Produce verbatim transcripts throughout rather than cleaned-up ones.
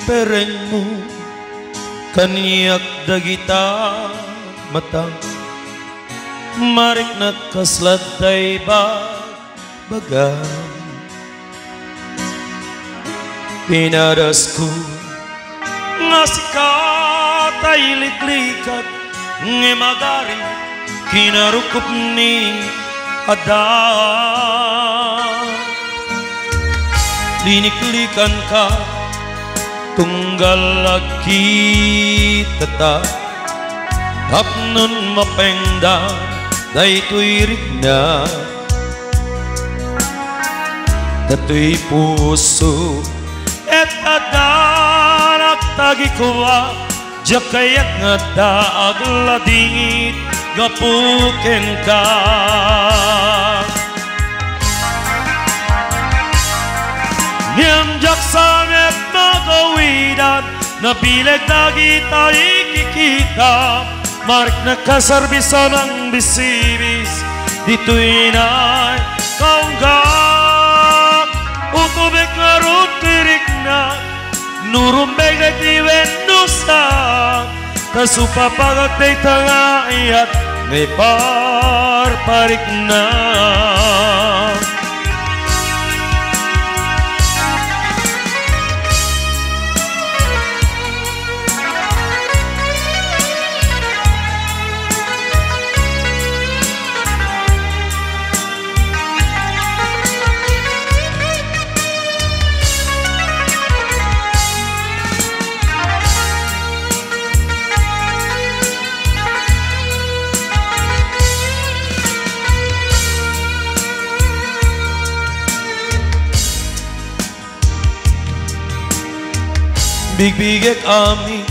perengmo kaniak dagita mata, mariknak kasla adda ibagbagam. Pinadasko nga sika ti liklikat, ngem agari kinarukopmi a daan. Liniklikanka tunggal agkitata, tapnon mapengda daytoy rikna. Datoy puso, et adda nagtagikua, diak kayat nga adda agladingit gapu kenka. Ngem diak sa met magawidan, nabileg dagita ikikita, mariknak a serbisio a bisibis, ditoy nay kaunggak. Utobek ngarud ti riknak, no rumbeng daytoy wenno saan, ta supapagak dayta nga ayat nga iparpariknak. Bigbigek amin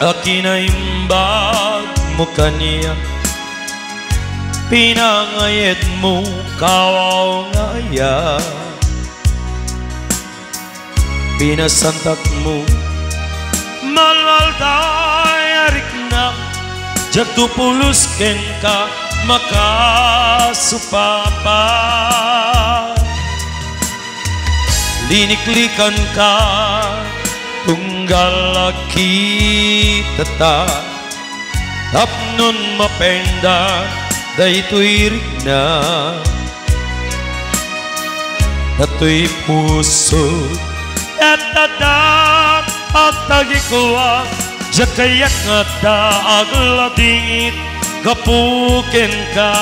a kinaimbag mo kaniak, pinangayetmo kawaw nga ayat. Pinasantakmo malmalday a riknak, diak to pulos kenka makasupapa. Liniklikanka tunggal agkitata, tapnon mapengda daytoy rikna. Datoy puso, et adda agtagikua, diak kayat nga adda agladingit gapu kenka.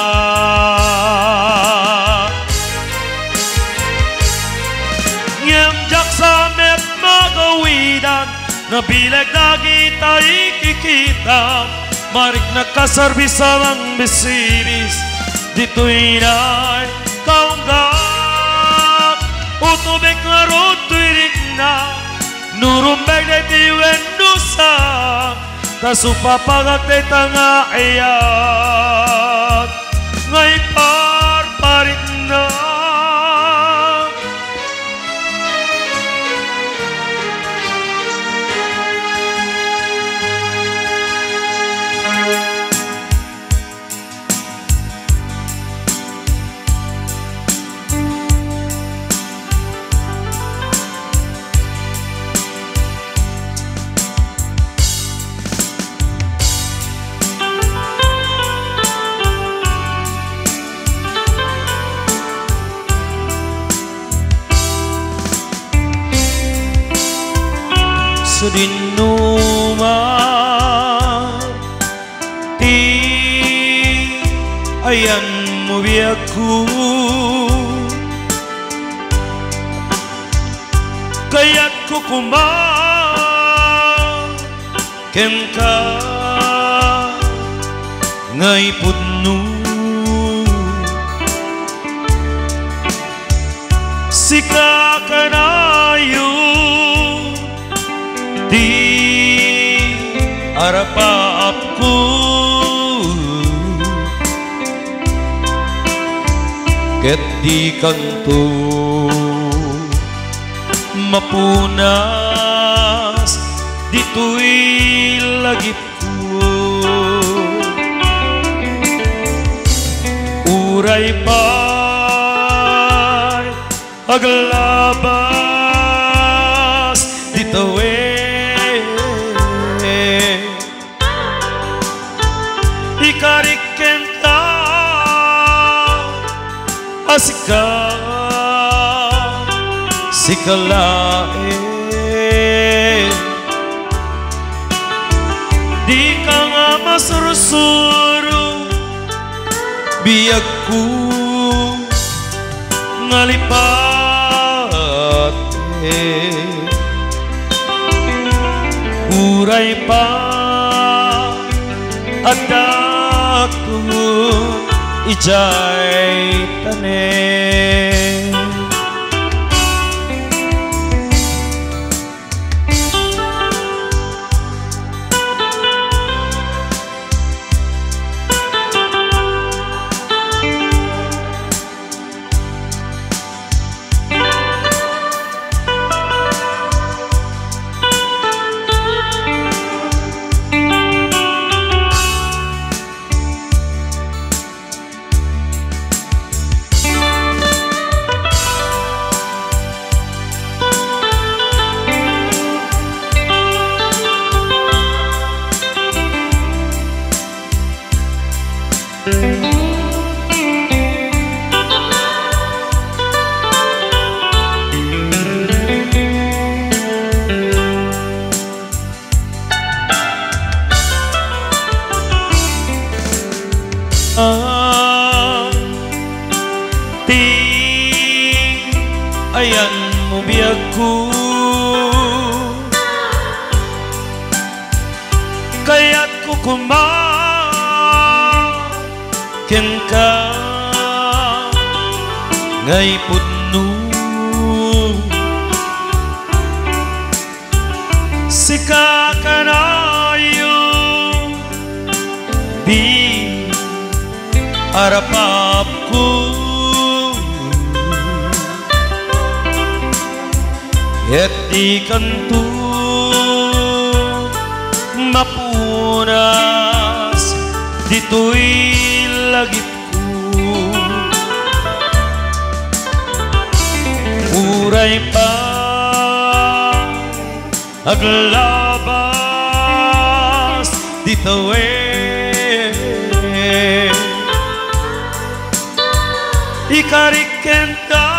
Ngem diak sa met magawidan, nabileg dagita ikikita, mariknak a serbisio a bisibis, ditoy nay kaunggak. Utobek ngarud toy rikna, no rumbeng daytoy wenno saan, ta supapagak dayta nga ayat nga iparparikna. Sadinoman ti ayanmo, biagko. Kayatko koma kenka nga ipudno. Sika kanayon ti arapaapko, ket dikanto mapunas ditoy lagipko. Uray pay aglabas dita Karik kenka a sika, sika laeng. Dika nga masursuro, biagko nga lipate. Uray pay addakto idiay tanem. Ah, ti ayanmo biagko. Kayatko koma kenka nga ipudno. Sika kanayon ti arapapko. Ket dikanto mapunas ditoy lagipko. Uray pay aglabas ditoy. Ikarik kenka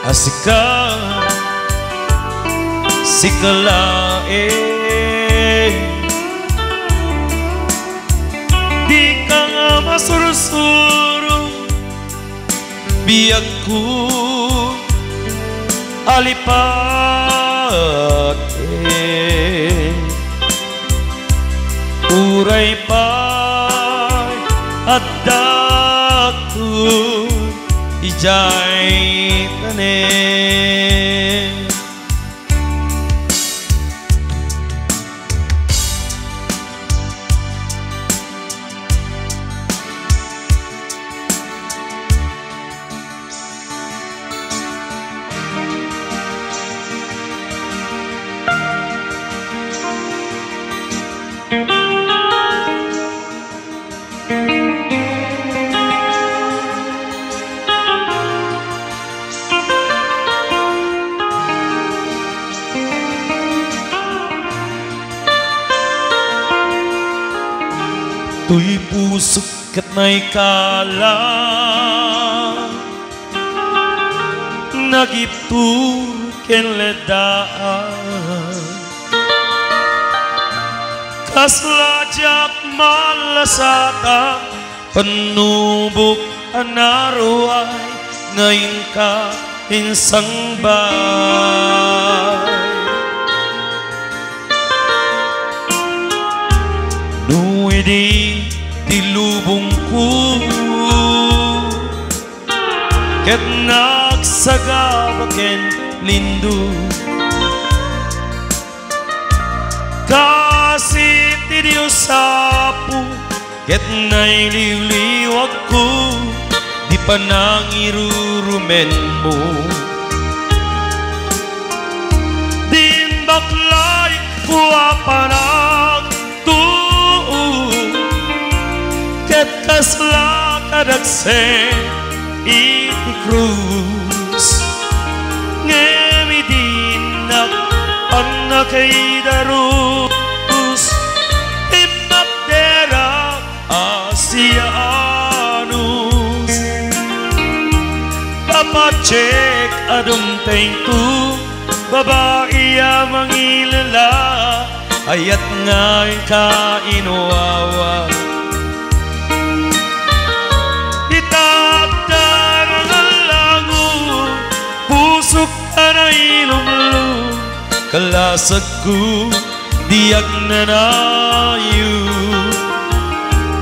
a sika, sika laeng. Dika nga masursuro, biagko a lipate. Uray pay addakto idiay tanem. Toy pusok ket naikala, nagiptur ken ledaan. Kasla diak mallasatan, pannubok a naruay nga inka insangbay. No idi ti lubongko ket nagsagaba ken lindog, kasi ti Dios Apo ket nailiwliwakko di panangirurumenmo. Din baklay ko a panagtuo ket kasla kadagsen iti krus. Ngem idi innak pannakaidarus, innak Dek a dumtengto, babai a mangilala, ayat nga inka inwawa. Ita adda nga lango, pusok a nailumlom, kalasagko, diak nanayo.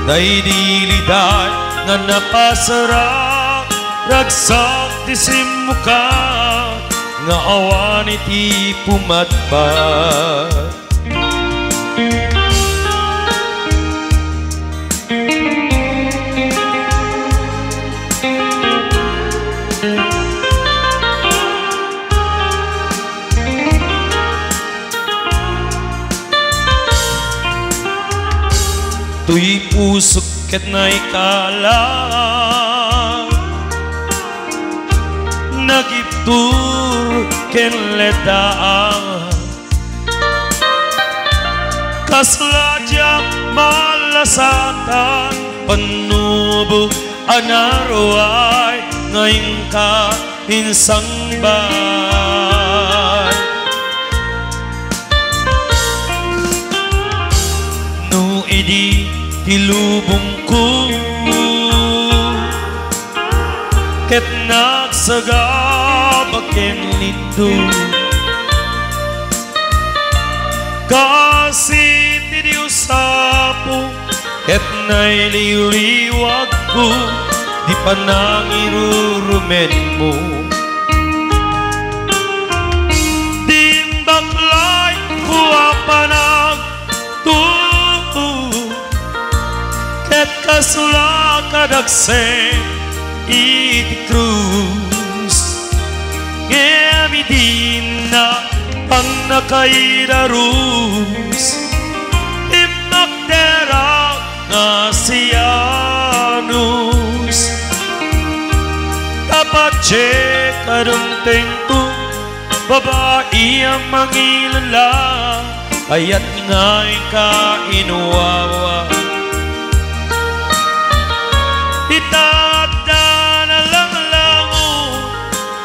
Daydi liday nga napasarak, ragsak ti simmuka, nga awan iti pumatpat. Toy pusok ket naikala, nagibtur ken leddaan. Kasla diak malasatan, pannubo a naruay nga inka insangbaay. No idi ti lubongko ket nagsagaba ken lindong, kas iti Dios Apo, ket nailiwliwagko ti panangirurumenmo. Din baklayko a panagtuo, ket kasla kadagsen iti krus. Ngem idinna pannakaidarus, immakderak nga sianus. Kapatye, kadumtengto, babai a mangilala, ayat nga inka inwawa. Ita adda nga lango,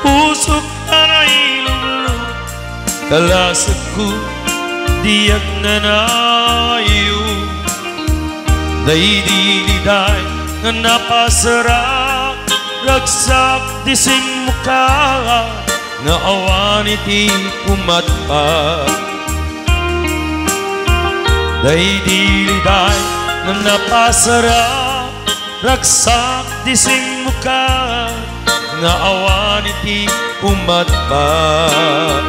pusok a nailumlom, kalasagko, diak nanayo. Daydi liday nga napasarak, ragsak ti simmuka, nga awan iti pumatpat. Daydi liday nga napasarak, ragsak ti simmuka, nga awan iti pumatpat.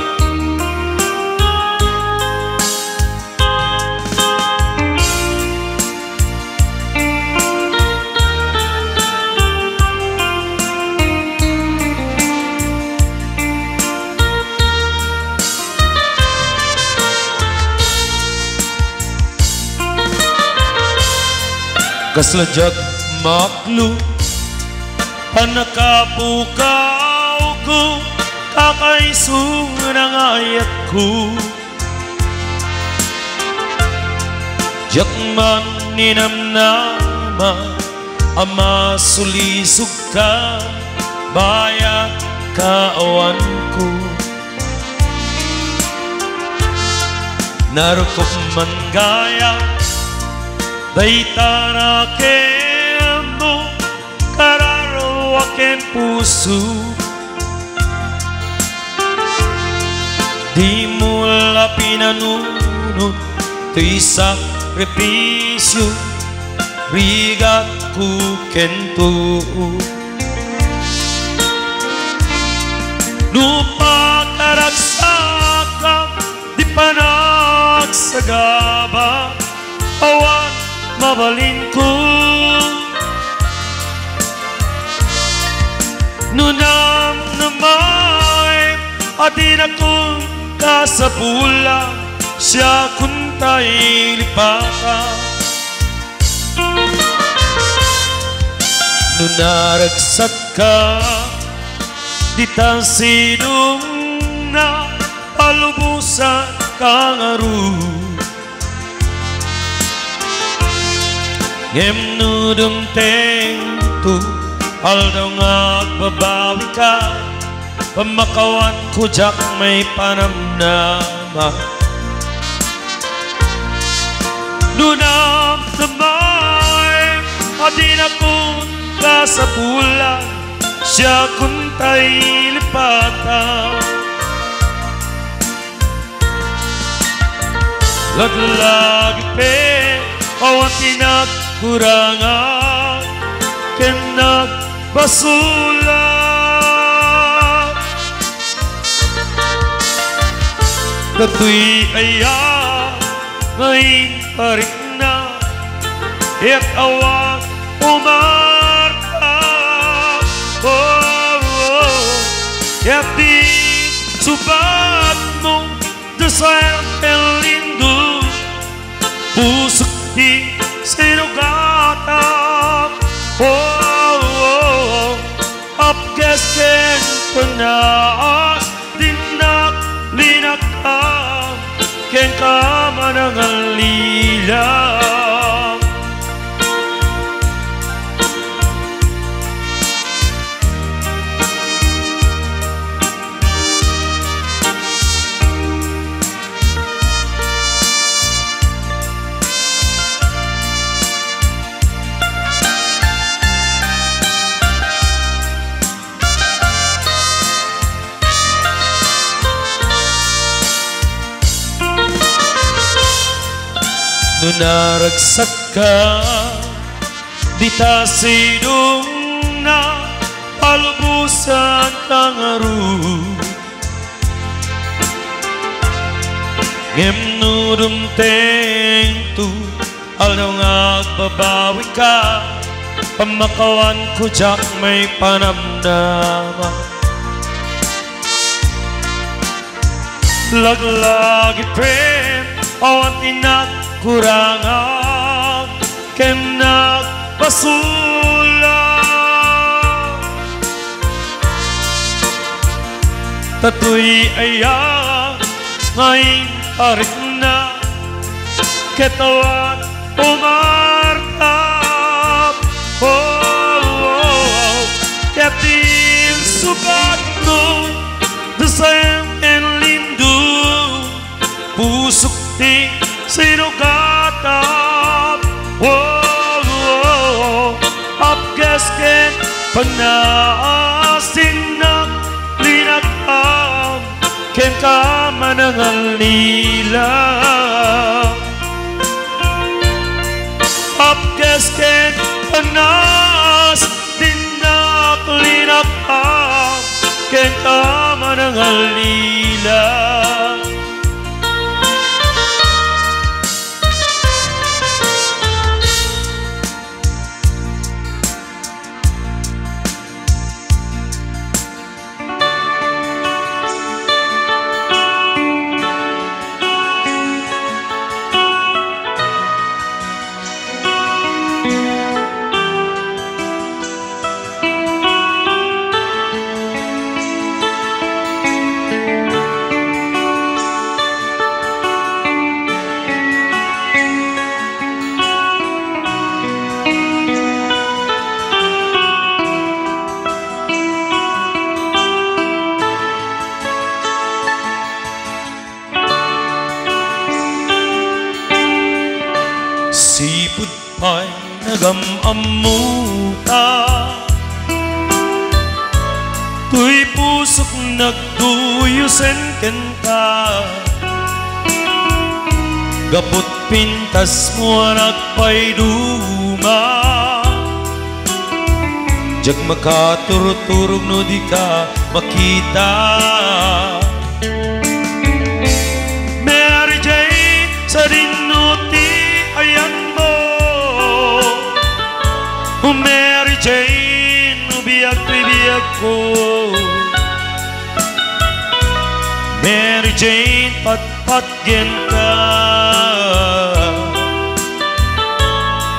Kasla diak maklo, pannakapukawko, kakaisuna nga ayatko. Diak man ninamnama a masulisogka, bayat kaawanko. Narukop man gayam dayta nakemmo, kararua ken puso. Dimo la pinanunot toy sakrifisio, rigatko ken tuo. No pakaragsakak ti panagsagaba, awan mabalinko. No namnamaem a dinakon kasapulan, siakon tay lipatan. No naragsakka, ditan sidongna, palubosanka ngarud. Ngem no dumtengto, aldaw nga agbabawika, Pammakawanko diak maipanamnama. No namnamay a dinakon kasapulan, siakon tay lipatan. Laglagipem, awan ti nagkurangan ken nagbasolan. Datoy aya nga imparikna, ket awan umarta. Oh, oh, oh. Ket di subatmo, Dasayem ken lindem, pusok ti sinugatam. Oh, oh, oh. Apkes ken penas, dinnak linakam, kenka manangallilam. No naragsakka, dita sidongna, palubosanka ngarud. Ngem no dumtengto aldaw nga agbabawika, pammakawanko diak maipanamnama. Laglagipem, awan ti nagkurangan ken nagbasolan. Datoy aya nga imparikna, ket awan umarta. Oh, oh, oh. Ket insubatmo, dasayem ken lindem, pusok ti sinugatam. Oh, oh, oh. Apkes ken penas, dinnak linakam, kenka manangallilam. Apkes ken penas, dinnak linakam, kenka manangallilam. Sipud pay nagam-ammota, toy pusok nagduyosen kenka. Gaput pintasmo a nagpayduma, diak makaturturog no dika makita. Mary Jane, sadino ti ayanmo? O Mary Jane, no biag ti biagko. Mary Jane, patpat kenka.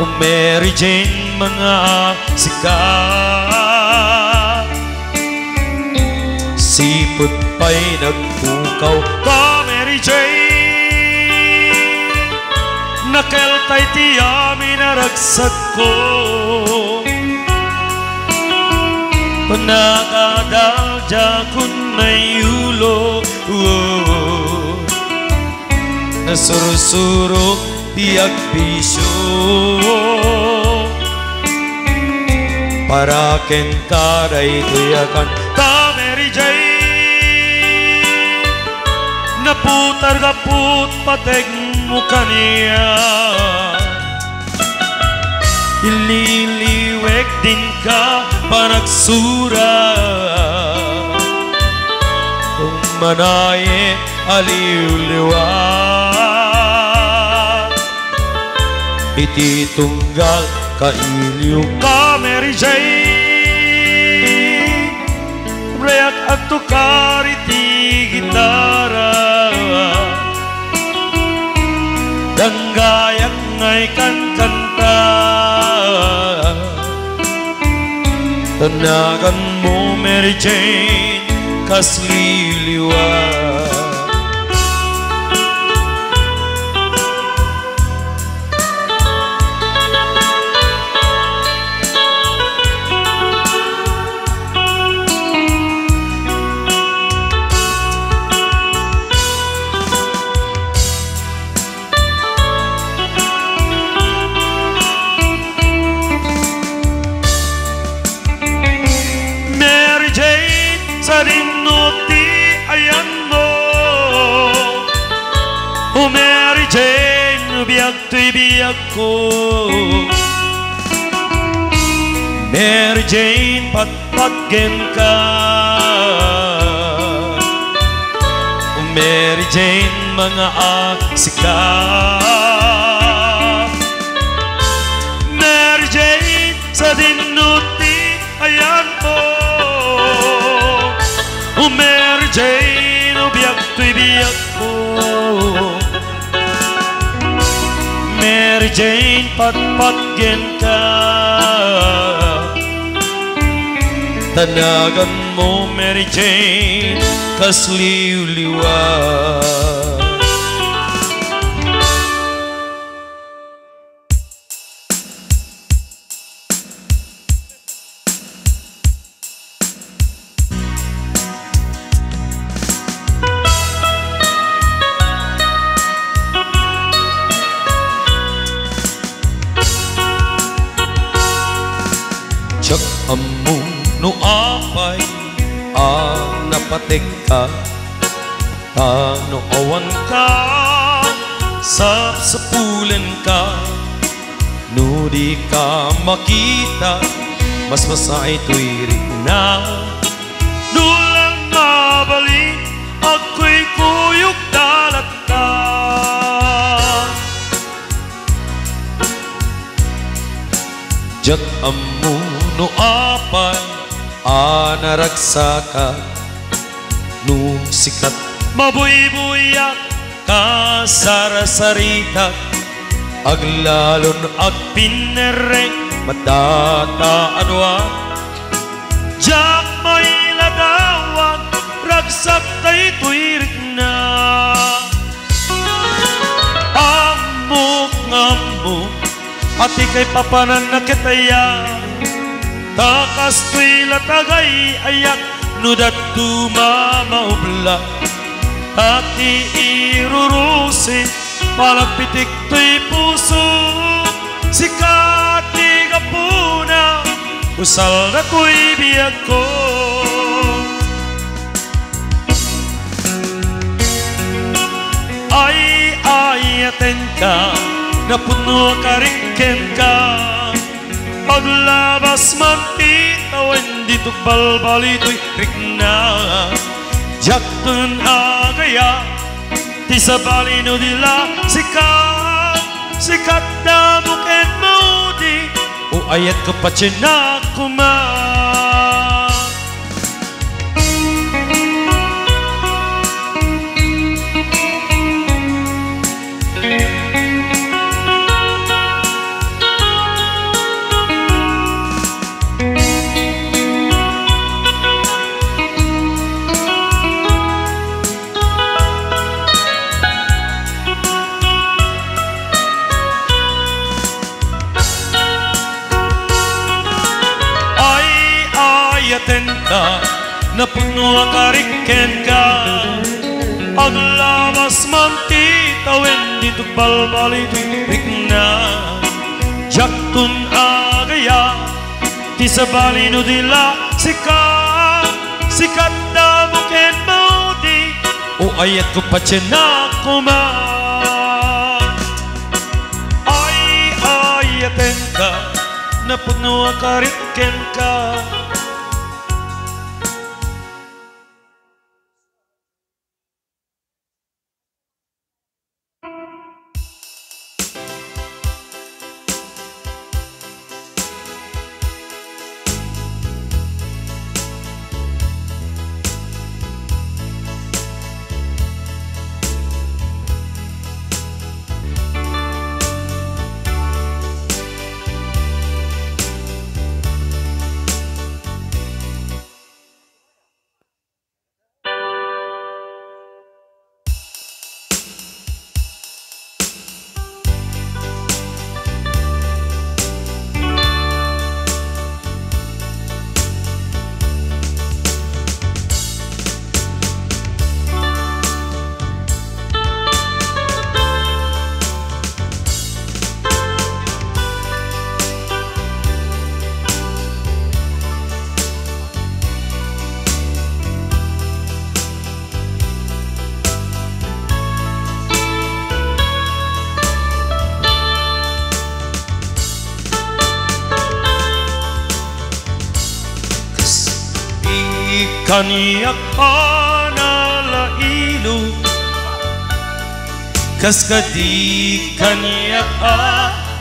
O Mary Jane, mangaasika. Sipud pay nagpukaw ka, Mary Jane. Nakeltay ti amin a ragsakko. Nakadal Diakon mayulo, oh, oh. Nasursurok ti agbisyo. Para kenka daytoy a kanta, Mary Jane. Naputar gaput pategmo kaniak. Ililiwek dinka panagsurat. Ummanay a liwliwa iti tunggal kailiwka, Mary Jane. Reak a tukar iti gitara. Danggayak nga ikankanta. Tanaganmo, Mary Jane, kas liwliwa. Mary Jane, sadino ti ayanmo? O Mary Jane, no biag toy biagko. Mary Jane, patpat kenka. Mary Jane, mangaasika. Mary Jane, sadino ti ayanmo? O Mary Jane, o biag toy biagko. Mary Jane, patpat kenka. Tanaganmo, Mary Jane, kas liwliwa. Diak ammo no apay a napategka. Ta no awanka, sapsapulenka. No dika makita, masmasay toy rikna. No lang mabalin, agkuykuyogda latta. Diak ammo no apay a naragsaka, no sikat mabuybuyak kasarasaritak, aglalon agpinnerreng madata a dua. Diak mailadawan, ragsak daytoy rikna. Ammok nga ammok a ti kaipapananna ket aya, ta kastoy la tagay-ayak no dadduma maubla. Ta ti irurusin, palagpitik toy puso, sika ti gapuna, usal datoy biagko. Ay, ayatenka, napudno a karik kenka. Paglabas man ti tawen, ditok balbali toy rikna. Diakton agaya ti sabali no di la sika, sikat damo ken maudi, o ayatko patien a koma. Ay, ayatenka, Napudno a karik kenka, aglabas man ti tawen dito't balbalitik rikna. Diakton agayat ti sabali no di la sika, sika ti damo ken maudi, o ayatko patien a koma. Ay, ayatenka, napudno a karik kenka. Kas di kaniak a nalailo, kas kadi kaniak a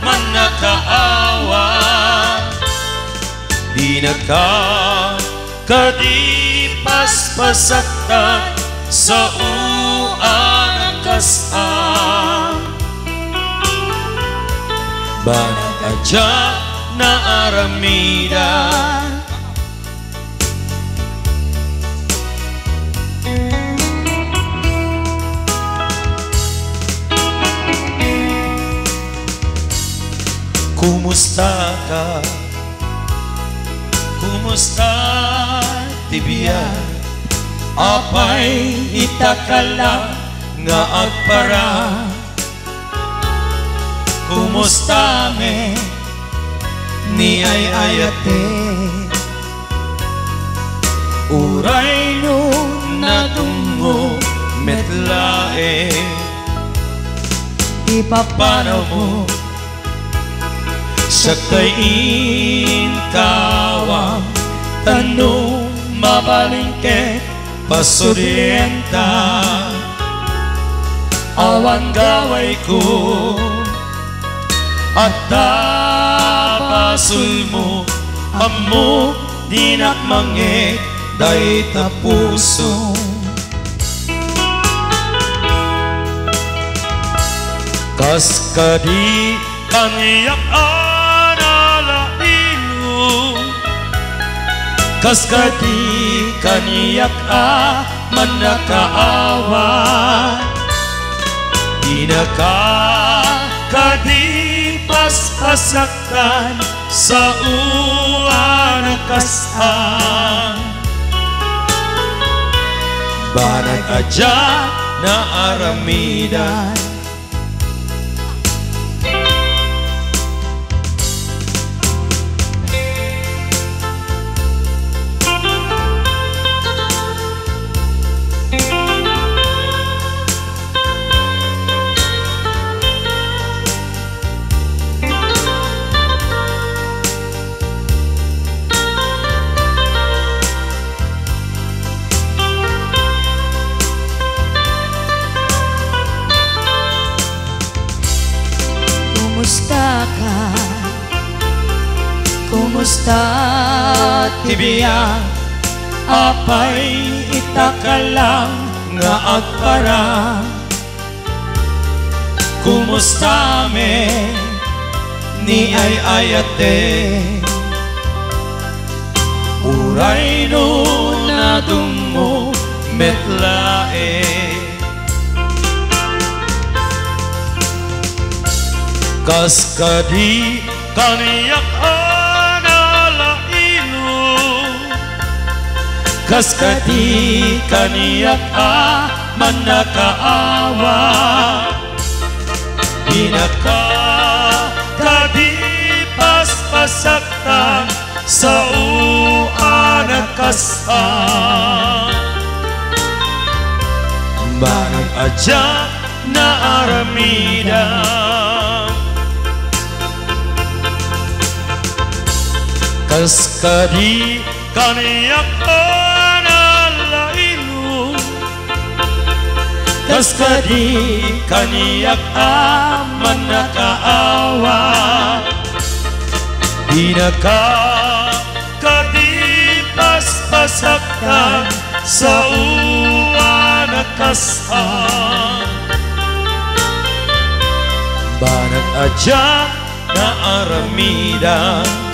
mannakaawa, dinaka kadi paspasaktan sao a nakasam. Banag a diak naaramidan. Kumusta ka? Kumusta ti biag? Apay, ita ka la nga agpara? Kumusta met ni ay-ayatek? Uray no nadumngop met laeng ti papanawmo, siak tay intawam, ta no mabalin ket pasudienta. Awan gawayko, adda basolmo, ammok dinak mangngeg dayta pusom. Kas kadi kaniak a nalailo, kas kadi kaniak a mannakaawa, dinaka kadi paspasaktan sao a nakasam. Banag a diak naaramidan. Kumusta ka? Kumusta ti biag? Apay, ita ka lang nga agpara? Kumusta met ni ay-ayatek? Uray no nadumngop met laeng. Kas kadi kaniak a nalailo, Kas kadi kaniak a mannakaawa, dinaka kadi paspasaktan sao a nakasta. Banag a diak naaramidan. Kas kadi kaniak a nalaino, kas kadi kaniak a mannakaawa, dinaka kadi paspasaktan sao a nakasta. Banag a diak naaramidan.